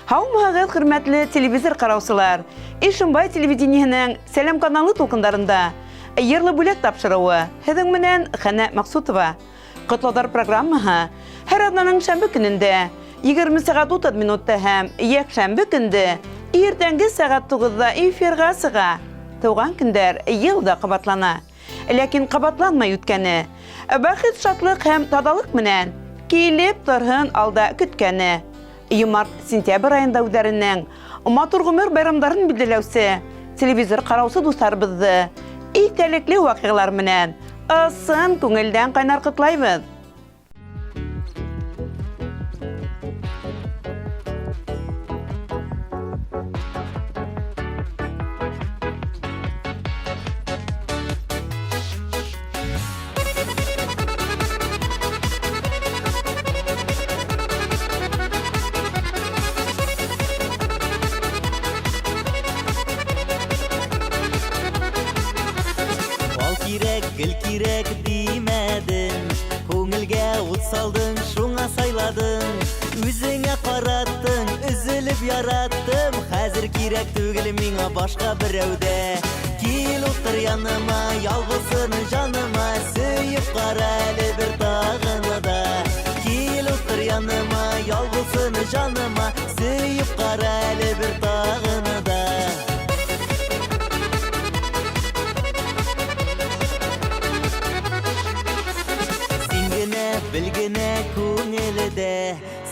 Һаумыһығыҙ, хөрмәтле телевизор ҡараусылар! Ишембай телевидениеһының Сәләм каналы тулҡындарында Йырлы бүләк тапшырыуы. Һеҙҙең менән Хәнә Мәҡсутова. Ҡотлауҙар программаһы һәр аҙнаның шәмбе көнөндә 20 сәғәт 30 минутта һәм йәкшәмбе көндө иртәнге сәғәт 9-да эфирға сыға. Тыуған көндәр йыл да ҡабатлана. Ләкин ҡабатланмай үткәне. Бәхет, шатлыҡ һәм таҙалыҡ менән килеп торһон алда көткәне. Йомарт сентябрь айында үҙҙәренең матур ғүмер байрамдарын билдәләүсе телевизор ҡараусы дуҫтарыбыҙҙы иҫтәлекле ваҡиғалар менән ысын күңелдән ҡайнар ҡотлайбыҙ. Бал кирәк, гел кирәк димәдең. Күңелгә ут салдың, шуңа сайладың. Үзеңә караттың, өзелеп яраттым. Хәзер кирәк түгел миңа башка берәү дә. Кил утыр яныма, ял булсын җаныма, сөеп кара әле бер тагын да. Кил утыр яныма, ял булсын җаныма, сөеп кара әле бер тагын да. Син генә бел генә күңелдә,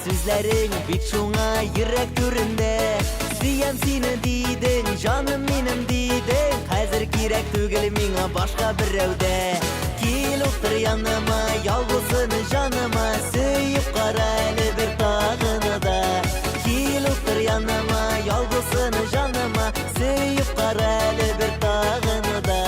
Сүзләрең бит шуңа йөрәк түрендә. Сөям сине дидең, җаным минем дидең. Хәзер кирәк түгел миңа башка берәү дә. Кил утыр яныма, ял булсын җаныма, сөеп кара әле бер тагын да. Кил утыр яныма, ял булсын җаныма, сөеп кара әле бер тагын да.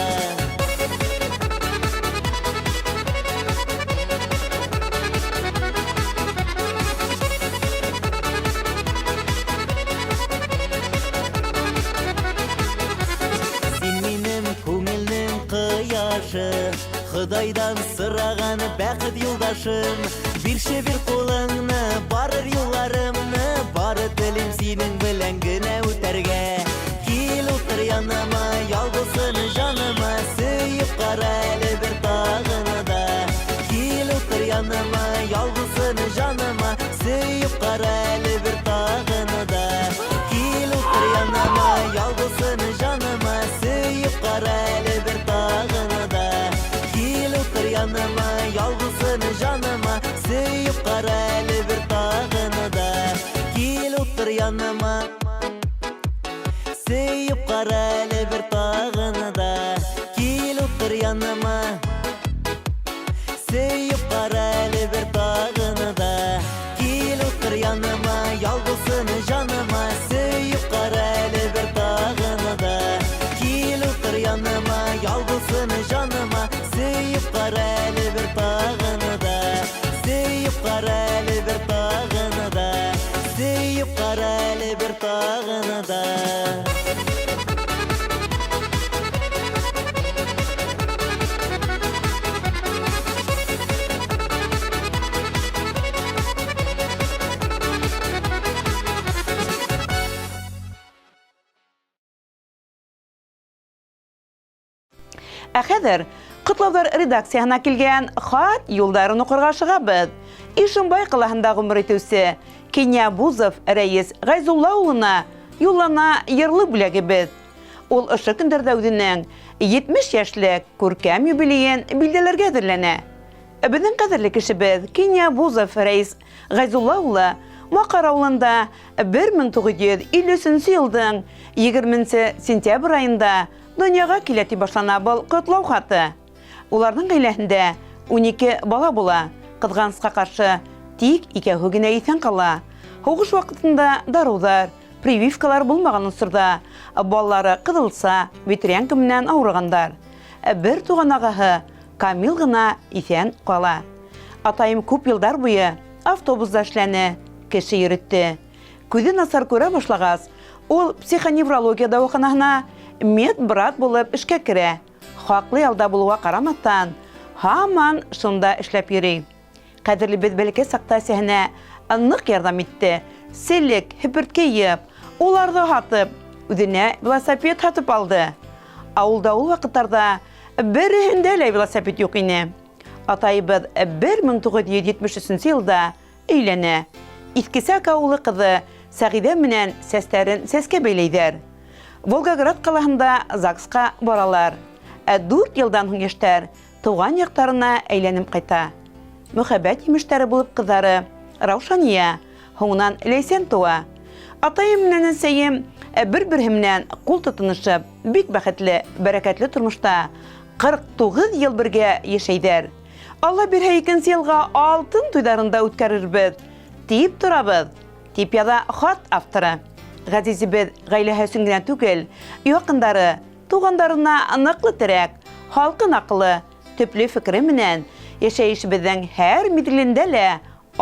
Син минем күңелнең кояшы, Ходайдан сораган бәхет юлдашым. Бирче бир кулыңны, барыр юлларымны, бары телим синең белән генә үтәргә. Кил утыр яныма, ял булсын җаныма, сөеп кара әле бер тагын да. Кил утыр яныма, ял булсын җаныма, сөеп кара әле бер тагын да. Кил утыр яныма, ял булсын җаныма, сөеп кара әле бер тагын да. Кил утыр яныма, ял булсын җаныма, сөеп кара әле бер тагын да. Кил утыр яныма, сөеп кара әле бер тагын да. Кил утыр яныма, сөеп кара әле бер тагын да. Кил утыр яныма, ял булсын җаныма, сөеп кара әле бер тагын да. Кил утыр яныма, ял булсын җаныма, сөеп кара әле бер тагын да. Сөеп кара әле бер тагын да. Сөеп кара әле бер тагын да. Ә хәзер Котлаудар редакцияһына килгән хат юлдарын укырга ашыгабыз. Ишембай калаһында гомер итүче Кинябузов Рәис Гайзулла улына юллана йырлы бүләгебез. Ул ошо көндәрдә үзенең 70 яшьлек күркәм юбилеен билдәләргә әзерләнә. Безнең кадерле кешебез Кинябузов Рәис Гайзулла улы Макар авылында 1953 елның 20 сентябрь аенда дөньяга килә дип башлана был котлау хаты. Уларның гаиләһендә 12 бала була. Кызганыска каршы, тик икәүһе генә исән кала. Һугыш вакытында дарудар, прививкалар булмаган осырда балалары кызылса, ветрянка менән авырыгандар. Бер туган агаһы Камил гына исән кала. Атаем күп елдар буе автобуста эшләне, кеше йөритте. Күзе насар күрә башлагач, ул психоневрология дәваханасына медбрат булып эшкә керә. Хаклы ялда булуга карамастан, һаман шунда эшләп йөри. Кадерлебез бәләкәй чакта әсәһенә нык ярдәм итте. селек, һепертке йыйып, уларҙы һатып, үҙенә велосипед һатып алды. Ауылда ул ваҡыттарҙа береһендә лә велосипед юҡ ине. Атайыбыҙ 1973 йылда өйләнә. Иҫкесәк ауылы ҡыҙы Сәғиҙә менән сәстәрен сәскә бәйләйҙәр. Волгоград ҡалаһында ЗАГСҡа баралар. Ә 4 йылдан һуң йәштәр тыуған яҡтарына әйләнеп ҡайта. Мөхәббәт емештәре булып ҡыҙҙары Раушания, һуңынан Ләйсән тыуа. Атайым менән әсәйем бер-береһе менән ҡул тотоношоп, бик бәхетле, бәрәкәтле тормошта 49 йыл бергә йәшәйҙәр. Алла бирһә, икенсе йылға алтын туйҙарын да үткәрербеҙ, тип торабыҙ, тип яҙа хат авторы. Ғәзизебеҙ ғаиләһе өсөн генә түгел, яҡындары, туғандарына ныҡлы терәк, һалҡын аҡылы, төплө фекере менән йәшәйешебеҙҙең һәр миҙгелендә лә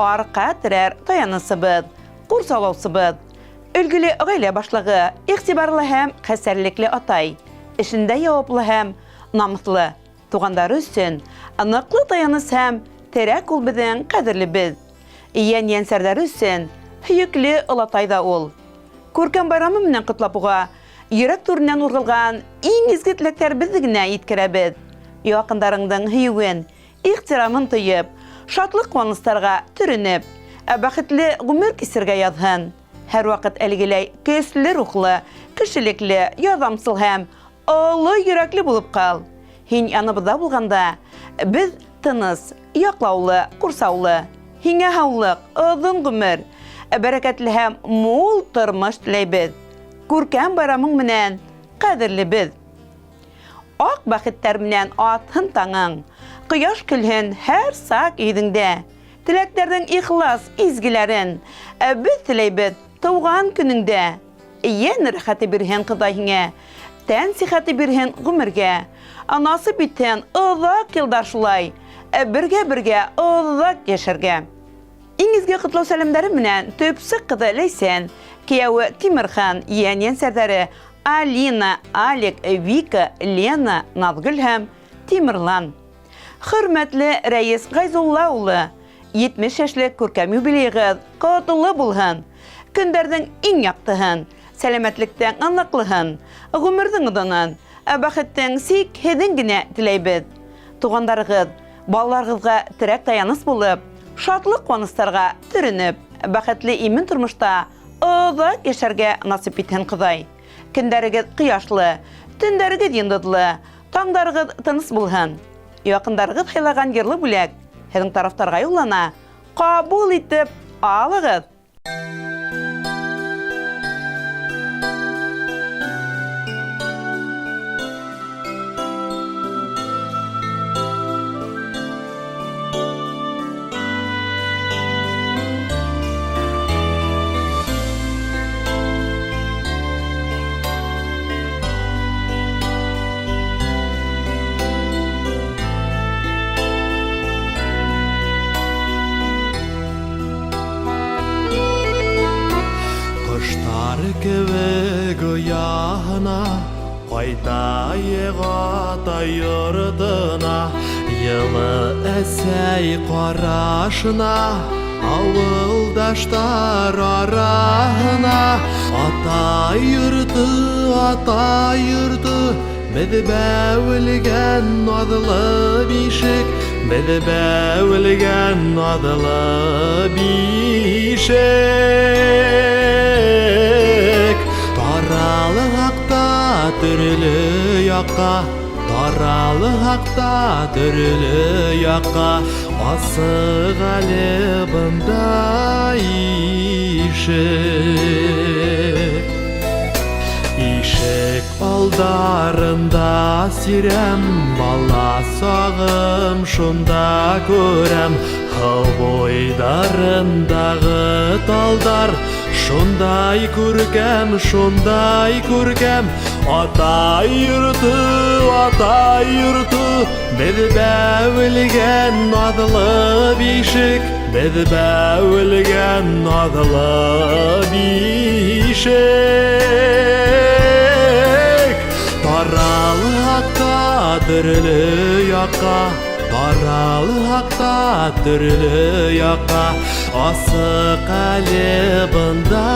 арҡа терәр таянысыбыҙ, ҡурсалаусыбыҙ. Өлгөлө ғаилә башлығы, иғтибарлы һәм хәстәрлекле атай, эшендә яуаплы һәм намыҫлы, туғандары өсөн ныҡлы таяныс һәм терәк ул беҙҙең ҡәҙерлебеҙ. Йән йәнсәрҙәре өсөн һөйөклө олатай ҙа ул. Күркәм байрамы менән ҡотлап уға йөрәк түренән урғылған иң изге теләктәребеҙҙе генә еткерәбеҙ. Яҡындарыңдың һөйөүен, ихтирамын тойоп, шатлыҡ ҡыуаныстарға төрөнөп, ә бәхетле ғүмер кисергә яҙһын. Һәр ваҡыт әлегеләй көслө рухлы, кешелекле, ярҙамсыл һәм оло йөрәкле булып ҡал. Һин яныбыҙҙа булғанда беҙ тыныс, яҡлаулы, ҡурсаулы. Һиңә һаулыҡ, оҙон ғүмер, бәрәкәтле һәм мул тормош теләйбеҙ. Күркәм байрамың менән ҡәҙерлебеҙ. Аҡ бәхеттәр менән атһын таңың, ҡояш көлһөн һәр саҡ йөҙөңдә. Теләктәрҙең ихлас изгеләрен беҙ теләйбеҙ тыуған көнөңдә. Йән рәхәте бирһен Хоҙай һиңә, тән сихәте бирһен ғүмергә. Насип итһен оҙаҡ йылдар шулай, бергә-бергә оҙаҡ йәшәргә. Иң изге ҡотлау сәләмдәре менән төпсөк ҡыҙы Ләйсән, кейәүе Тимерхан, йән йәнсәрҙәре Алина, Алик, Вика, Лена, Наҙгөл һәм Тимерлан. Хөрмәтле Рәйес Ғәйзулла улы, 70 йәшлек күркәм юбилейығыҙ ҡотло булһын. Көндәрҙең иң яҡтыһын, сәләмәтлектең ыныҡлыһын, ғүмерҙең оҙонон, ә бәхеттең сикһеҙен генә теләйбеҙ. Туғандарығыҙ, балаларығыҙға терәк таяныс булып, шатлыҡ ҡыуаныстарға төрөнөп, бәхетле имен тормошта оҙаҡ йәшәргә насип итһен Хоҙай. Көндәрегеҙ ҡояшлы, төндәрегеҙ йондоҙло, таңдарығыҙ тыныс булһын. Яҡындарығыҙ һайлаған йырлы бүләк һеҙҙең тарафтарға юллана. Ҡабул итеп алығыҙ. Ҡоштар кеүек ояһына ҡайтайыҡ атай йортона, йылы әсәй ҡарашына, ауылдаштар араһына. Атай йорто, атай йорто, беҙ бәүелгән наҙлы бишек, беҙ бәүелгән наҙлы бишек. Таралһаҡ та төрлө яҡҡа, таралһаҡ та төрлө яҡҡа, асыҡ әле бында ишек. Ишек алдарында сирәм, бала сағым шунда күрәм. Һыу буйҙарындағы талдар шундай күркәм, шундай күркәм. Атай йорто, атай йорто, беҙ бәүелгән наҙлы бишек, беҙ бәүелгән наҙлы бишек. Таралһаҡ та төрлө яҡҡа, Таралһаҡ та төрлө яҡҡа, асыҡ әле бында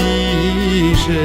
ишек.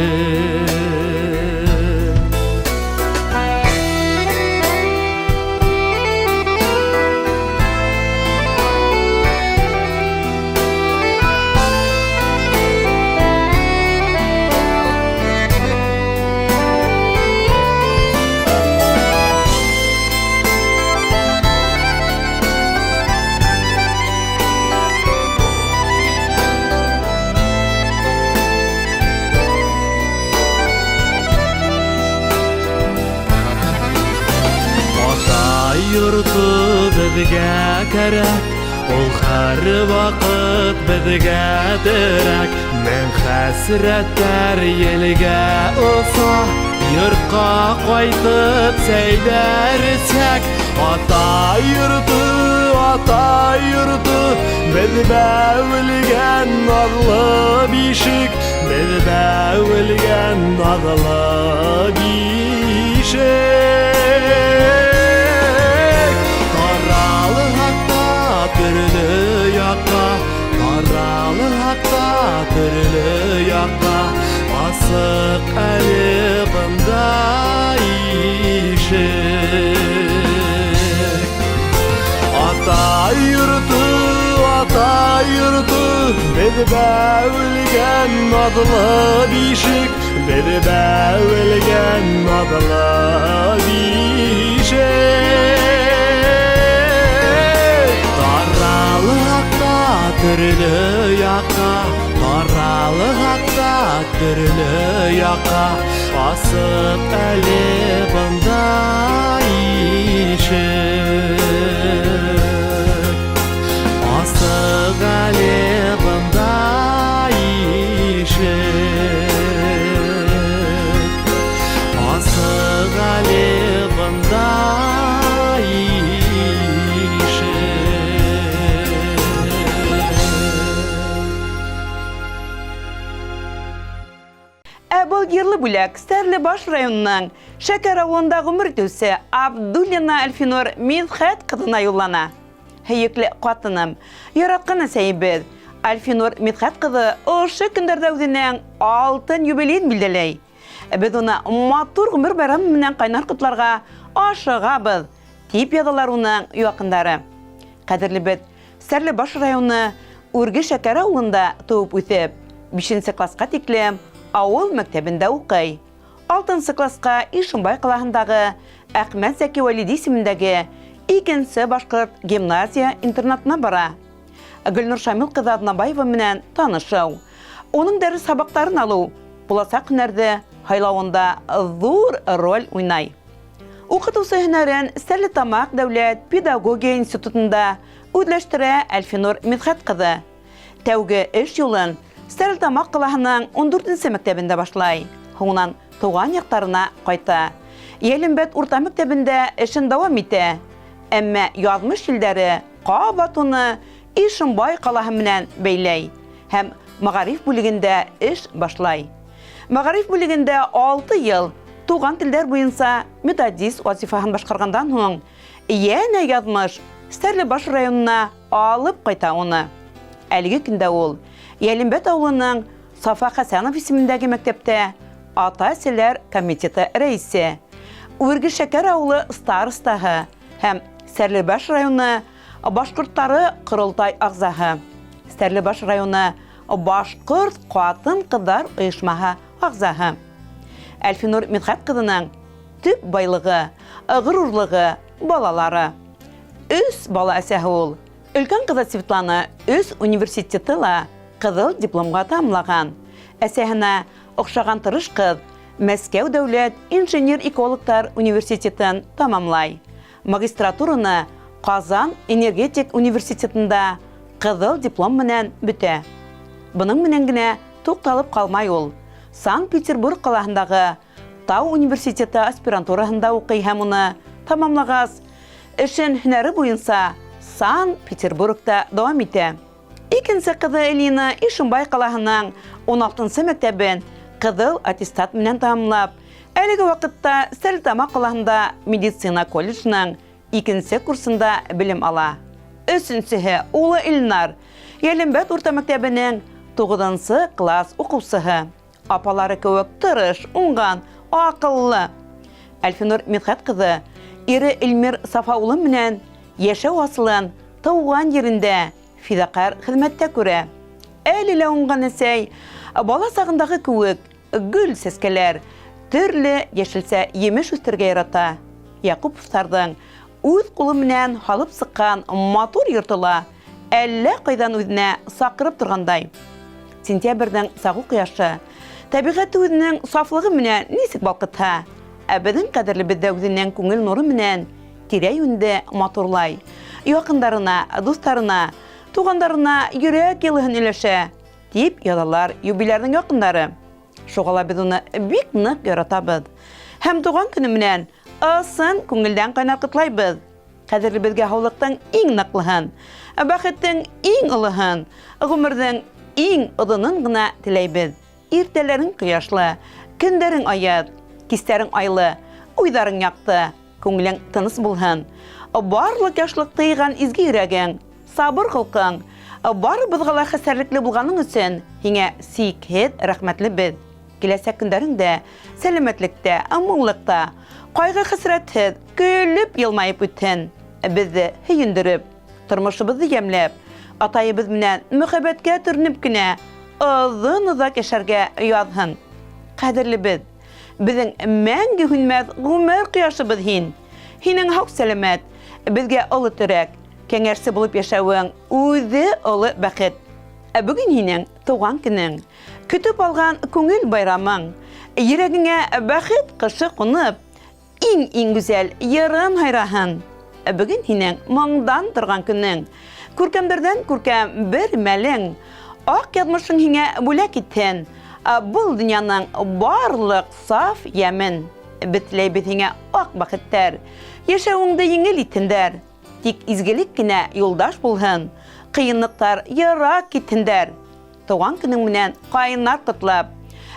Атай йорто беҙгә кәрәк, ул һәр ваҡыт беҙгә терәк. Мең хәсрәттәр елгә оса, йортҡа ҡайтып сәйҙәр эсһәк. Атай йорто, атай йорто, беҙ бәүелгән наҙлы бишек, беҙ бәүелгән наҙлы бишек. Таралһаҡ та төрлө яҡҡа, таралһаҡ та төрлө яҡҡа, асыҡ әле бында ишек. Атай йорто, атай йорто, беҙ бәүелгән наҙлы бишек, беҙ бәүелгән наҙлы бишек. Таралһаҡ та төрлө яҡҡа, таралһаҡ та төрлө яҡҡа, асыҡ әле бында ишек. Асыҡ әле бында ишек. Асыҡ әле бында ишек. Ә был йырлы бүләк Стәрлебаш районының Шәкәр ауылында ғүмер итеүсе Абдуллина Әлфинур Мидхәт ҡыҙына юллана. Һөйөклө ҡатыным, яратҡан әсәйебеҙ Әлфинур Мидхәт ҡыҙы ошо көндәрҙә үҙенең алтын юбилейын билдәләй. Беҙ уны матур ғүмер байрамы менән ҡайнар ҡотларға ашығабыҙ, тип яҙалар уның яҡындары. Ҡәҙерлебеҙ Стәрлебаш районы Үрге Шәкәр ауылында тыуып үҫеп, бишенсе класҡа тиклем ауыл мәктәбендә уҡый. Алтынсы класҡа Ишембай ҡалаһындағы Әхмәт Зәки Вәлиди исемендәге икенсе башҡорт гимназия интернатына бара. Гөлнур Шамил ҡыҙы Аҙнабаева менән танышыу, уның дәрес һабаҡтарын алыу буласаҡ һөнәрҙе һайлауында ҙур роль уйнай. Уҡытыусы һөнәрен Стәрлетамаҡ дәүләт педагогия институтында үҙләштерә Әлфинур Мидхәт ҡыҙы. Тәүге эш юлын Стәрлетамаҡ ҡалаһының 14-нсе мәктәбендә башлай. Һуңынан тыуған яҡтарына ҡайта. Йәлембәт урта мәктәбендә эшен дауам итә. Әммә яҙмыш елдәре ҡабат уны Ишембай ҡалаһы менән бәйләй һәм мәғариф бүлегендә эш башлай. Мәғариф бүлегендә 6 йыл туған телдәр буйынса методист вазифаһын башҡарғандан һуң йәнә яҙмыш Стәрлебаш районына алып ҡайта уны. Әлеге көндә ул Йәлембәт ауылының Сафа Хәсәнов исемендәге мәктәптә ата-әсәләр комитеты рәисе, Үрге Шәкәр ауылы старостаһы һәм Стәрлебаш районы башҡорттары ҡоролтай ағзаһы, Стәрлебаш районы башҡорт ҡатын-ҡыҙҙар ойошмаһы ағзаһы. Әлфинур Мидхәт ҡыҙының төп байлығы, ғорурлығы балалары. 3 бала әсәһе ул. Өлкән ҡыҙы Светлана 3 университеты ла ҡыҙыл дипломға тамамлаған. Әсәһенә оҡшаған тырыш ҡыҙ Мәскәү дәүләт инженер-экологтар университетын тамамлай. Магистратураны Ҡазан энергетик университетында ҡыҙыл диплом менән бөтә. Бының менән генә туҡталып ҡалмай ул. Санкт-Петербург ҡалаһындағы Тау университеты аспирантураһында уҡый һәм уны тамамлағас, эшен һөнәре буйынса Санкт-Петербургта дауам итә. Икенсе ҡыҙы Элина Ишембай ҡалаһының 16-нсы мәктәбен ҡыҙыл аттестат менән тамамлап, әлеге ваҡытта Стәрлетамаҡ ҡалаһында медицина колледжының икенсе курсында белем ала. Өсөнсөһө, улы Илнар, Йәлембәт урта мәктәбенең туғыҙынсы класс уҡыусыһы. Апалары кеүек тырыш, уңған, аҡыллы. Әлфинур Мидхәт ҡыҙы ире Эльмир Сафа улы менән йәшәү асылын тыуған ерендә фиҙаҡәр хеҙмәттә күрә. Әле лә уңған әсәй бала сағындағы кеүек гөл сәскәләр, төрлө йәшелсә емеш үҫтерергә ярата. Яҡуповтарҙың үҙ ҡулы менән һалып сыҡҡан матур йорто ла әллә ҡайҙан үҙенә саҡырып торғандай. Сентябрҙең сағыу ҡояшы тәбиғәте үҙенең сафлығы менән нисек балҡытһа, ә беҙҙең ҡәҙерлебеҙ ҙә үҙенең күңел нуры менән тирә-йүнде матурлай. Яҡындарына, дуҫтарына, туғандарына йөрәк йылыһын өләшә, тип яҙалар юбилярҙың яҡындары. Шуға ла беҙ уны бик ныҡ яратабыҙ. Һәм тыуған көнө менән ысын күңелдән ҡайнар ҡотлайбыҙ. Ҡәҙерлебеҙгә һаулыҡтың иң ныҡлыһын, бәхеттең иң олоһон, ғүмерҙең иң оҙонон ғына теләйбеҙ. Иртәләрең ҡояшлы, көндәрең аяҙ, кистәрең айлы, уйҙарың яҡты, күңелең тыныс булһын. Барлыҡ яҡшылыҡты йыйған изге йөрәгең, сабыр холҡоң, барыбыҙға ла хәстәрлекле булғаның өсөн һиңә сикһеҙ рәхмәтлебеҙ. Киләсәк көндәрең дә сәләмәтлектә, муллыҡта, ҡайғы-хәсрәтһеҙ көлөп йылмайып үтһен. Беҙҙе һөйөндөрөп, тормошобоҙҙо йәмләп, атайыбыҙ менән мөхәббәткә төрөнөп кенә оҙон-оҙаҡ йәшәргә яҙһын. Ҡәҙерлебеҙ, беҙҙең мәңге һүнмәҫ ғүмер ҡояшыбыҙ һин. Һинең һау-сәләмәт, беҙгә оло терәк, кәңәшсе булып йәшәүең үҙе оло бәхет. Ә бөгөн һинең тыуған көнөң, көтөп алған күңел байрамың, йөрәгеңә бәхет ҡышы ҡунып, иң-иң гүзәл йырын һайраһын. Ә бөгөн һинең моңдан торған көнөң, күркәмдәрҙән күркәм бер мәлең, аҡ яҙмышың һиңә бүләк итһен. Был донъяның барлыҡ саф йәмен. Беҙ теләйбеҙ һиңә аҡ бәхеттәр, йәшәүеңде еңел итһендәр. Тик изгелек кенә юлдаш булһын, ҡыйынлыҡтар йыраҡ китһендәр. Тыуған көнөң менән ҡайнар ҡотлап,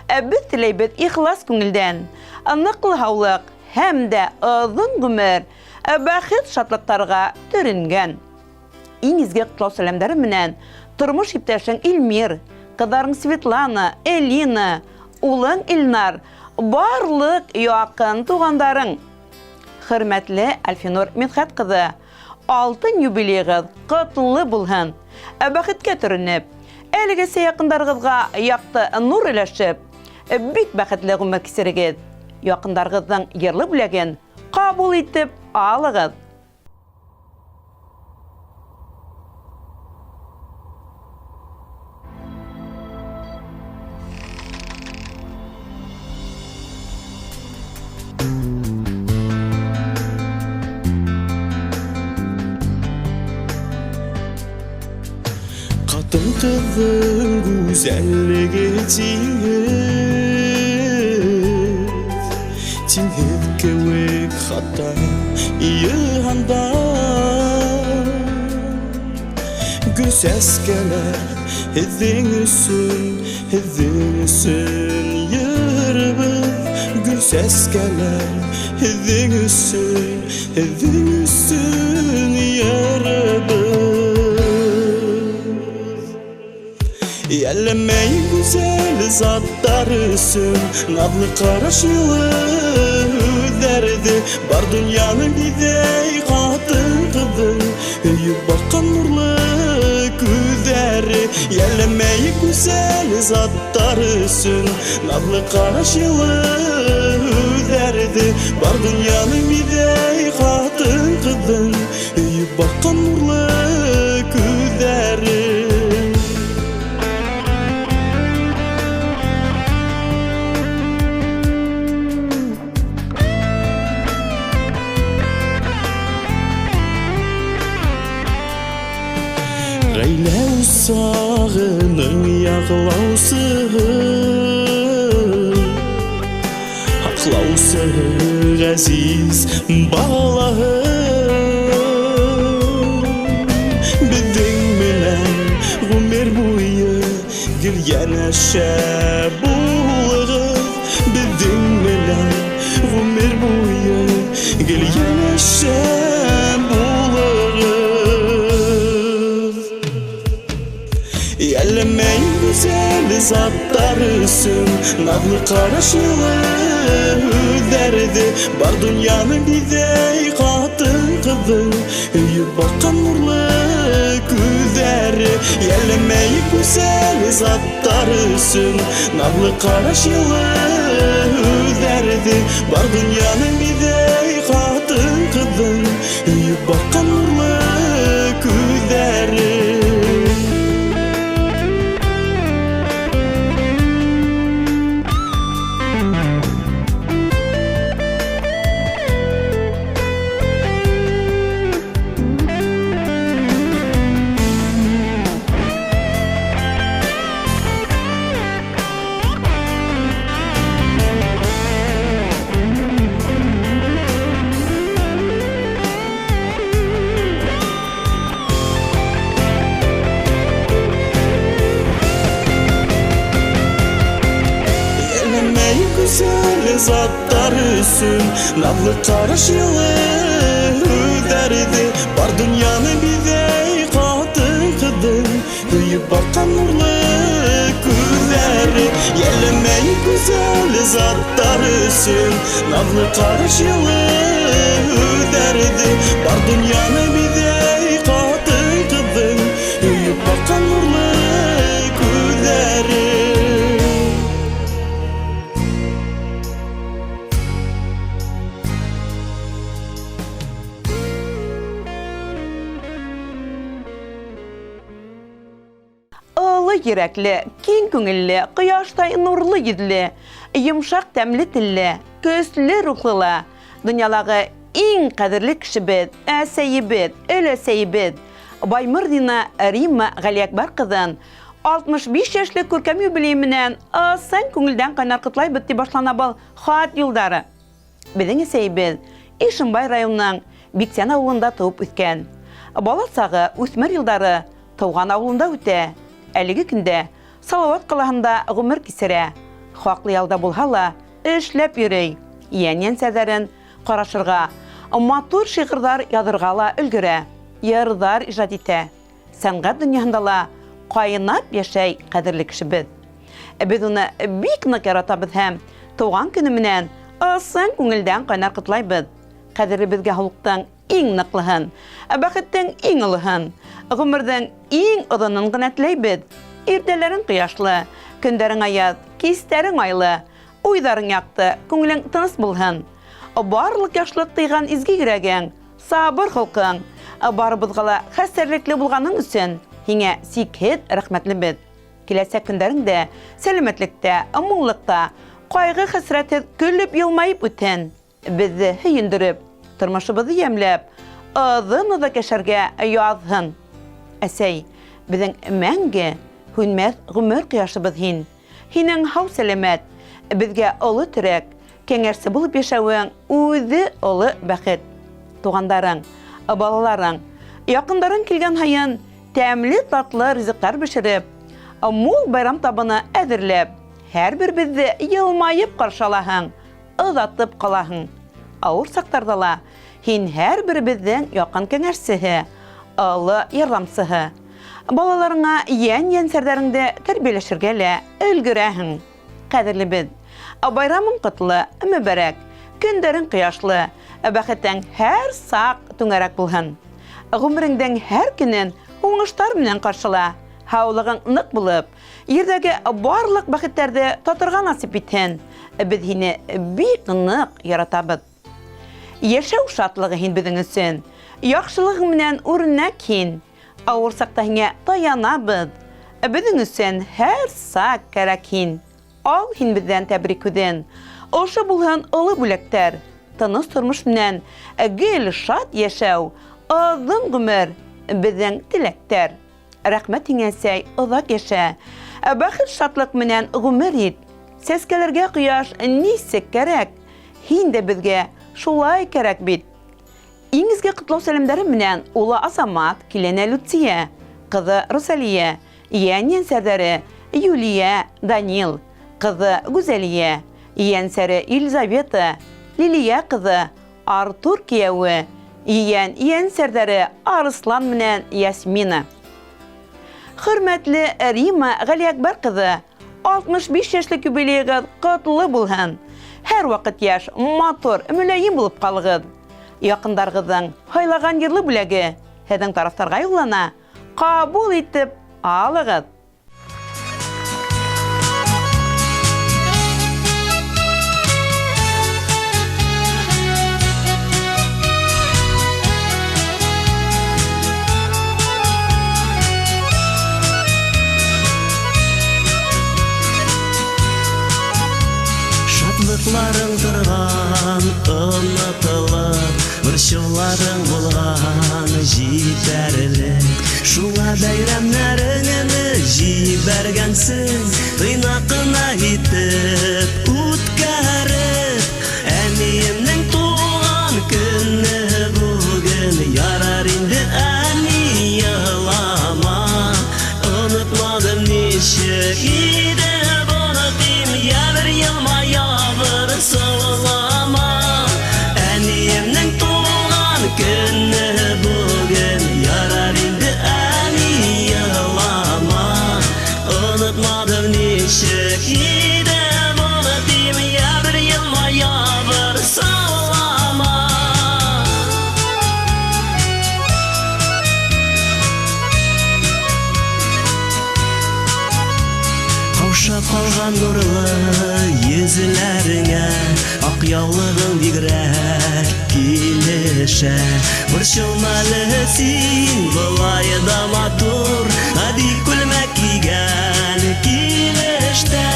беҙ теләйбеҙ ихлас күңелдән ныҡлы һаулыҡ һәм дә оҙон ғүмер, бәхет шатлыҡтарға төрөнгән. Иң изге ҡотлау сәләмдәре менән тормош иптәшең Эльмир, ҡыҙҙарың Светлана, Элина, улың Илнар, барлыҡ яҡын туғандарың. Хөрмәтле Әлфинур Мидхәт ҡыҙы, алтын юбилейығыҙ ҡотло булһын. Бәхеткә төрөнөп, әлегәсә яҡындарығыҙға яҡты нур өләшеп, бик бәхетле ғүмер кисерегеҙ. Яҡындарығыҙҙың йырлы бүләген ҡабул итеп алығыҙ. Ҡатын-ҡыҙҙың гүзәллеге тиңһеҙ, тиңһеҙ кеүек хатта йыһанда. Гөл сәскәләр һеҙҙең өсөн, һеҙҙең өсөн йырыбыҙ. Гөл сәскәләр һеҙҙең өсөн, һеҙҙең өсөн йырыбыҙ. Йәлләмәй гүзәл заттар өсөн наҙлы ҡараш йылы һүҙҙәрҙе бар донъяны биҙәй ҡатын-ҡыҙҙың һөйөп баҡҡан нурлы күҙҙәре. Йәлләмәй гүзәл заттар өсөн наҙлы ҡараш йылы һүҙҙәрҙе бар донъяны биҙәй ҡатын-ҡыҙҙың һөйөп баҡҡан нурлы күҙҙәре. Ғаилә усағының яҡлаусыһы, һаҡлаусыһы ғәзиз балаһы. Беҙҙең менән ғүмер буйы гел йәнәшә булығыҙ. Беҙҙең менән ғүмер буйы гел йәнәшә заттар өсөн Наҙлы ҡараш йылы һүҙҙәрҙе Бар донъяны биҙәй ҡатын-ҡыҙҙың Һөйөп баҡҡан нурлы күҙҙәре Йәлләмәй гүзәл заттар өсөн Наҙлы ҡараш йылы һүҙҙәрҙе Бар донъяны биҙәй ҡатын-ҡыҙҙың Һөйөп баҡҡан нурлы күҙҙәре. Йәлләмәй гүзәл заттар өсөн Наҙлы ҡараш йылы һүҙҙәрҙе Бар донъяны биҙәй ҡатын-ҡыҙҙың Һөйөп баҡҡан нурлы күҙҙәре Йәлләмәй гүзәл заттар өсөн Наҙлы ҡараш йылы һүҙҙәрҙе Бар донъяны биҙәй ҡатын-ҡыҙҙың Һөйөп баҡҡан нурлы күҙҙәре. Олы йөрәкле, киң күңелле, кояштай нурлы йөҙлө, йомшаҡ тәмле телле, көслө рухлы ла, донъялағы иң ҡәҙерле кешебеҙ, әсәйебеҙ, өләсәйебеҙ Баймырҙина Римма Ғәлиәкбәр ҡыҙын 65 йәшлек күркәм юбилей менән ысын күңелдән ҡайнар ҡотлайбыҙ, тип башлана был хат юлдары. Беҙҙең әсәйебеҙ Ишембай районының Биктән ауылында тыуып үҫкән. Бала сағы, үҫмер йылдары тыуған ауылында үтә. Әлеге көндә Салауат ҡалаһында ғүмер кисерә. Хаҡлы ялда булһа ла, эшләп йөрөй. Йән-йәнсәҙәрен ҡарашырға, матур шиғырҙар яҙырға ла өлгөрә, йырҙар ижад итә. Сәнғәт донъяһында ла ҡайнап йәшәй ҡәҙерле кешебеҙ. Беҙ уны бик ныҡ яратабыҙ һәм тыуған көнө менән ысын күңелдән ҡайнар ҡотлайбыҙ. Ҡәҙеребеҙгә һаулыҡтың иң ныҡлыһын, бәхеттең иң олоһон, ғүмерҙең иң оҙонон ғына теләйбеҙ. Иртәләрең ҡояшлы, көндәрең аяҙ, кистәрең айлы, уйҙарың яҡты, күңелең тыныс булһын. Барлыҡ яҡшылыҡ тыйған изге йөрәгең, сабыр холҡоң, барыбыҙға ла хәстәрлекле булғаның өсөн һиңә сикһеҙ рәхмәтлебеҙ. Киләсәк көндәреңдә сәләмәтлектә, муллыҡта, ҡайғы-хәсрәтһеҙ көлөп йылмайып үтһен. Беҙҙе һөйөндөрөп, тормошобоҙҙо йәмләп, оҙон-оҙаҡ йәшәргә яҙһын. Әсәй, беҙҙең мәңге һүнмәҫ ғүмер ҡояшыбыҙ һин. Һинең һау-сәләмәт, беҙгә оло терәк, кәңәшсе булып йәшәүең үҙе оло бәхет. Туғандарың, балаларың, яҡындарың килгән һайын тәмле-татлы ризыҡтар бешереп, мул байрам табыны әҙерләп, һәр беребеҙҙе йылмайып ҡаршы алаһың, оҙатып ҡалаһың. Ауыр саҡтарҙа ла һин һәр беребеҙҙең яҡын кәңәшсеһе, оло ярҙамсыһы. Балаларыңа йән-йәнсәрҙәреңде тәрбиәләшергә лә өлгөрәһең. Ҡәҙерлебеҙ, байрамың ҡотло, мөбәрәк, көндәрең ҡояшлы, бәхетең һәр саҡ түңәрәк булһын. Ғүмереңдең һәр көнөн уңыштар менән ҡаршыла, һаулығың ныҡ булып, ерҙәге барлыҡ бәхеттәрҙе татырға насип итһен. Беҙ һине бик ныҡ яратабыҙ. Йәшәү шатлығы һин беҙҙең өсөн. Яҡшылығың менән үрнәк һин. Ауыр саҡта һиңә таянабыҙ. Беҙҙең өсөн һәр саҡ кәрәк һин. Ал һин беҙҙән тәбрик һүҙен. Ошо булһын оло бүләктәр. Тыныс тормош менән гел шат йәшәү, оҙон ғүмер беҙҙең теләктәр. Рәхмәт һиңә, әсәй, оҙаҡ йәшә. Бәхет шатлыҡ менән ғүмер ит. Сәскәләргә ҡояш нисек кәрәк, һин дә беҙгә шулай кәрәк бит. Иң изге ҡотлау сәләмдәре менән улы Азамат, килене Люция, ҡыҙы Русалия, йән-йәнсәрҙәре Юлия, Данил, ҡыҙы Гүзәлиә, ейәнсәре Елизавета, Лилия ҡыҙы, Артур кейәүе, ейән-ейәнсәрҙәре Арыслан менән Ясмина. Хөрмәтле Рима Ғәлиәкбәр ҡыҙы, 65 йәшлек юбилейығыҙ ҡотло булһын! Һәр ваҡыт йәш, матур, мөләйем булып ҡалығыҙ. Яҡындарығыҙҙың һайлаған йырлы бүләге һеҙҙең тарафтарға юллана. Ҡабул итеп алығыҙ! Шатлыкларың торган онытылып, борчуларың булган җитәрлек. Шуңа бәйрәмнәреңне җибәргәнсең, тыйнак кына итеп үткәреп. Әниемнең туган көне бүген, ярар инде әни елама. Онытмадым ничек иде онытыйм, я бер елмая, бер саулама. Әниемнең туган көне бүген, ярар инде әни елама. Онытмадым ничек иде онытыйм, я бер елмая, бер саулама. Каушап калган нурлы йөзләреңә ак яулыгың бигрәк килешә. Борчылма әле син, болай да матур, гади күлмәк кигән килештә.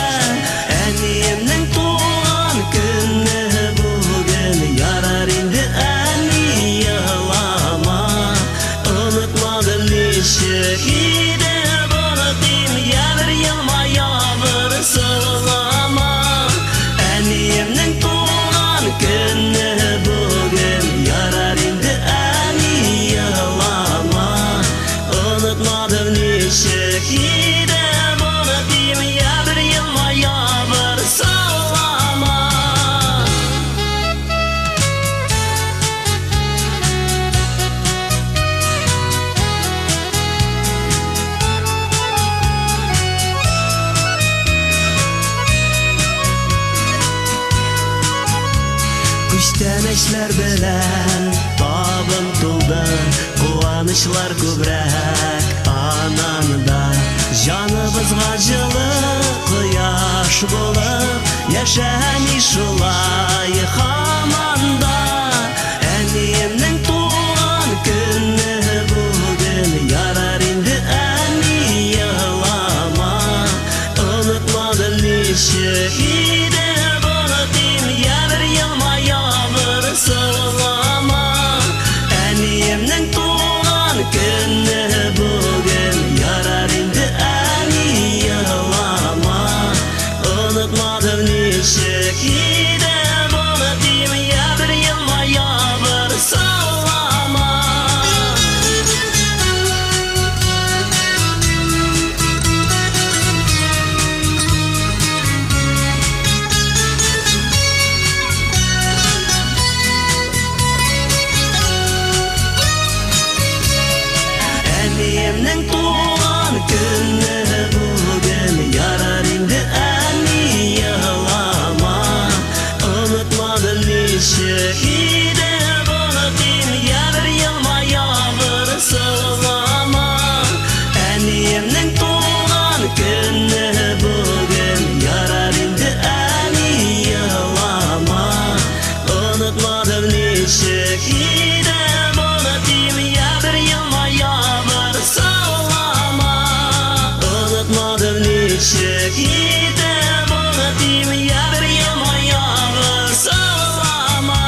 Әниемнең туган көне бүген, ярар инде әни елама. Онытмадым ничек иде онытыйм, я бер елмая, бер саулама. Әниемнең туган көне бүген, ярар инде әни елама. Онытмадым ничек иде онытыйм, я бер елмая, бер саулама. Күчтәнәчләр белән табын тулды, куанычлар күбрәк ананда. Җаныбызга җылы кояш булып, яшә әни шулай һаман да. Әниемнең туган көне бүген, ярар инде әни елама. Онытмадым ничек иде онытыйм, я бер елмая, бер саулама. Әниемнең туган көне бүген, ярар инде әни елама. Онытмадым ничек иде онытыйм, я бер елмая, бер саулама. Әниемнең туган көне бүген, ярар инде әни елама. Онытмадым ничек иде онытыйм, я бер елмая, бер саулама. Әниемнең туган көне бүген, ярар инде әни елама. Онытмадым ничек иде онытыйм, я бер елмая, бер саулама. Онытмадым ничек иде онытыйм, я бер елмая, бер саулама.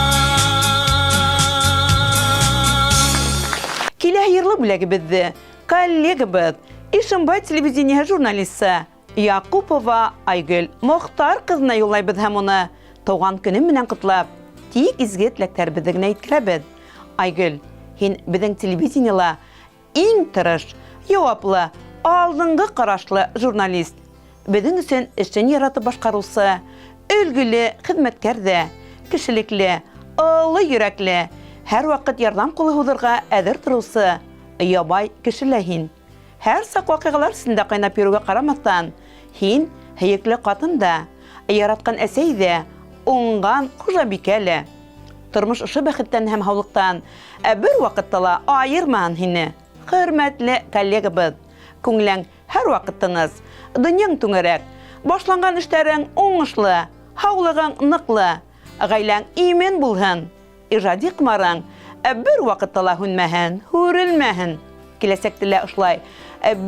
Килә йырлы бүләгебеҙҙе коллегабыҙ, Ишембай телевидениеһы журналисы Яҡупова Айгөл Мохтар ҡыҙына юллайбыҙ һәм уны тыуған көнө менән ҡотлап, тик изге теләктәребеҙҙе генә еткерәбеҙ. Айгөл, һин беҙҙең телевидениела иң тырыш, яуаплы, алдынғы ҡарашлы журналист. Беҙҙең өсөн эшен яратып башҡарыусы, өлгөлө хеҙмәткәр ҙә, кешелекле, оло йөрәкле, һәр ваҡыт ярҙам ҡулы һуҙырға әҙер тороусы ябай кеше лә һин. Һәр саҡ ваҡиғалар эсендә ҡайнап йөрөүгә ҡарамаҫтан, һин Һөйөклө ҡатын да, яратҡан әсәй ҙә, уңған хужабикә лә. Тормош ошо бәхеттән һәм һаулыҡтан ә бер ваҡытта ла айырмаһын һине. Хөрмәтле коллегабыҙ, күңелең һәр ваҡыт тыныс, донъяң түңәрәк, башланған эштәрең уңышлы, һаулығың ныҡлы, ғаиләң имен булһын, ижади ҡомарың бер ваҡытта ла һүнмәһен, һүрелмәһен. Киләсәктә лә ошолай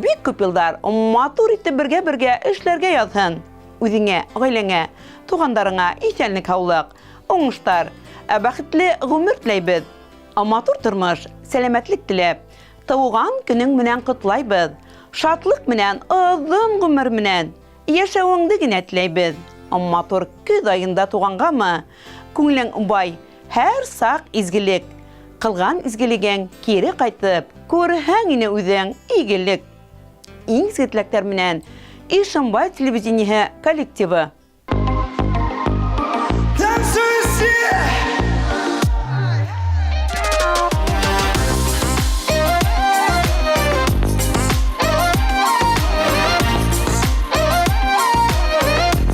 бик күп йылдар матур итеп бергә-бергә эшләргә яҙһын. Үҙеңә, ғаиләңә, туғандарыңа иҫәнлек, һаулыҡ, уңыштар, бәхетле ғүмер теләйбеҙ. Матур тормош, сәләмәтлек теләп, тыуған көнөң менән ҡотлайбыҙ. Шатлыҡ менән, оҙон ғүмер менән йәшәүеңде генә теләйбеҙ. Матур көҙ айында туғанғамы, күңелең бай, һәр саҡ изгелек. Ҡылған изгелегең кире ҡайтып, күрһәң ине үҙең игелек. Иң изге теләктәр менән Ишембай телевидениеһы коллективы. Танцуй все!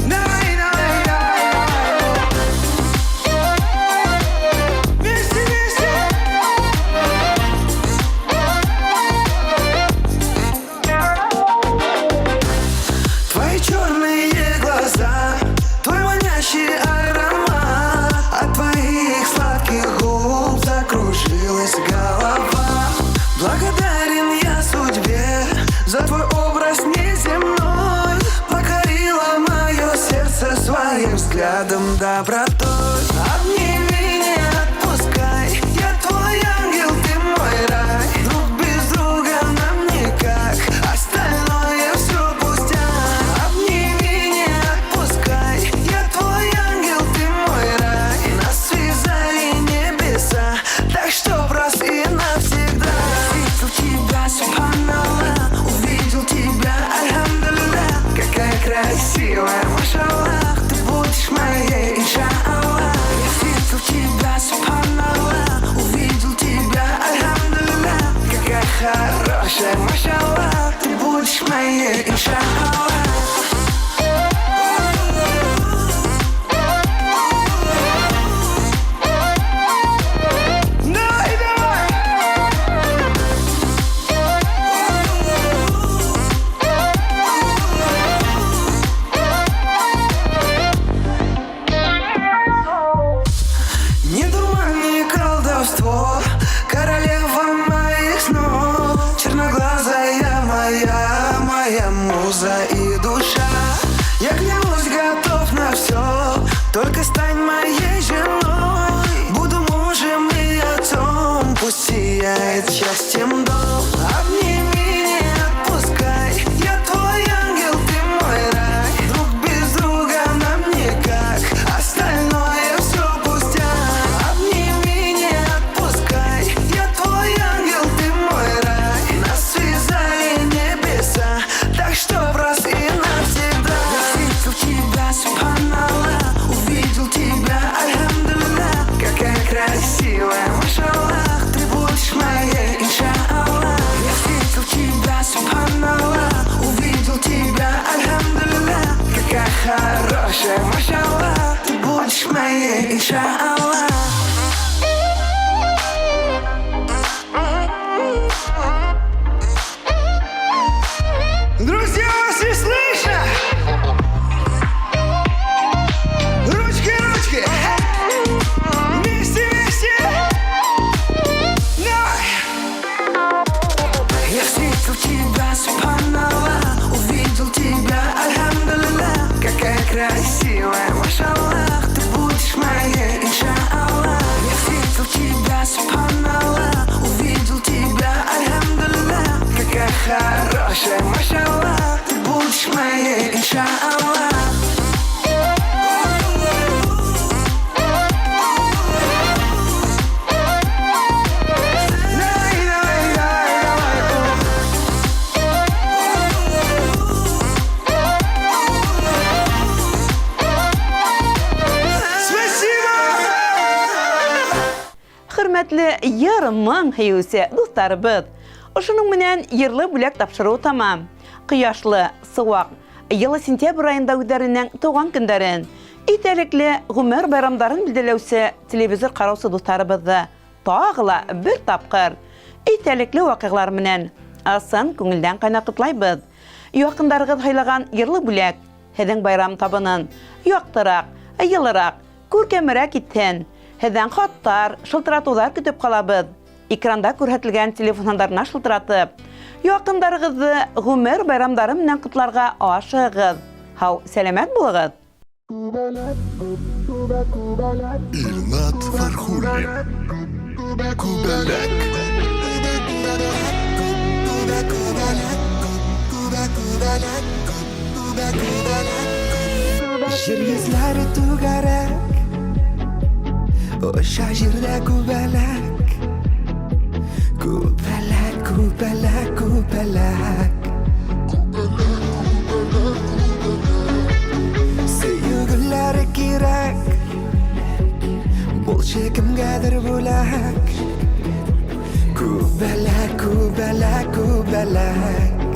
Давай, давай, давай. Вместе, вместе. Твои черные глаза, твой манящий аромат, от твоих сладких губ закружилась голова. Благодарен я судьбе за твой образ неземной, покорила мое сердце своим взглядом добротой. Обними, не отпускай, я твой ангел, ты мой рай. Друг без друга нам никак, остальное все пустяк. Обними, не отпускай, я твой ангел, ты мой рай. Нас связали небеса, так что раз и навсегда. Увидел тебя, субханаллах, увидел тебя, альхамдулиллах. Какая красивая, машаллах, ты будешь моей, иншаллах. Я встретил тебя, субханаллах, увидел тебя, альхамдулиллах. Какая хорошая, машаллах, ты будешь моей, иншаллах. Давай, давай! Не дурман, не колдовство, королева моих снов, черноглазая моя, моя муза и душа. Я клянусь, готов на все, только стань моей женой. Буду мужем и отцом, пусть сияет счастьем дом. Обними, не отпускай, я твой ангел, ты мой рай. Друг без друга нам никак, остальное все пустяк. Обними, не отпускай, я твой ангел, ты мой рай. Нас связали небеса, так что раз и навсегда. Я встретил тебя, субханаллах, увидел тебя, альхамдулиллах. Какая красивая, машаллах, ты будешь моей, иншаллах. Я встретил тебя, субханаллах, увидел тебя, альхамдулиллах. Какая хорошая, машаллах, ты будешь моей, иншаллах. Друзья, вас не слышно? Ручки, ручки! Вместе, вместе! Давай! Я встретил тебя, субханаллах, увидел тебя, альхамдулиллах. Какая красивая, машаллах, ты будешь моей, иншаллах. Я встретил тебя, субханаллах, увидел тебя, альхамдулиллах. Какая хорошая, машаллах, ты будешь моей, иншаллах. Давай, давай, давай, давай, о. Спасибо! Хөрмәтле йыр-моң һөйөүсе дуҫтарыбыҙ, ошоноң менән йырлы бүләк тапшырыуы тамам. Ҡояшлы, сыуаҡ, Йылы сентябрь айында үҙҙәренең тыуған көндәрен, иҫтәлекле ғүмер байрамдарын билдәләүсе телевизор ҡараусы дуҫтарыбыҙҙы тағы ла бер тапҡыр иҫтәлекле ваҡиғалар менән ысын күңелдән ҡайнар ҡотлайбыҙ. Яҡындарығыҙ һайлаған йырлы бүләк һеҙҙең байрам табынын яҡтыраҡ, йылыраҡ, күркәмерәк итһен. Һеҙҙән хаттар, шылтыратыуҙар көтөп ҡалабыҙ. Экранда күрһәтелгән телефон һандарына шылтыратып, яҡындарығыҙҙы ғүмер байрамдары менән ҡотларға ашығығыҙ. Һау, сәләмәт булығыҙ! Илнат Фәрхуллин. Күбәләк. Җир йөзләре түгәрәк, Оча җирдә күбәләк. Күбәләк, күбәләк, күбәләк. Сөю гөлләре кирәк, Булчы кемгәдер бүләк. Күбәләк, күбәләк, күбәләк.